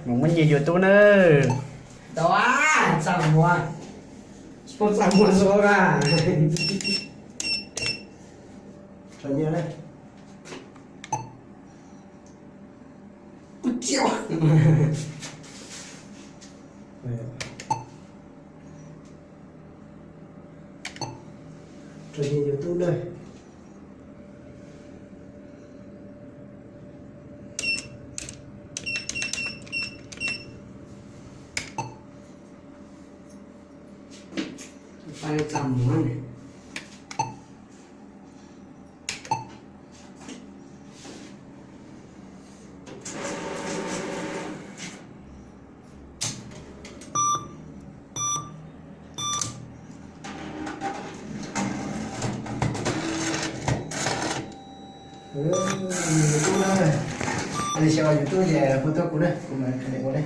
Mus muab nyiaj yuav tub nawb. Tau, txaj muag. Txaj muag zoo na. Tso nyiaj na. Kuv txiv. Tso nyiaj yuav tub na. Pab txaj muag. Yus tub na, yus tub ces hu tuaj kuv na, kuv mam khav ua ne.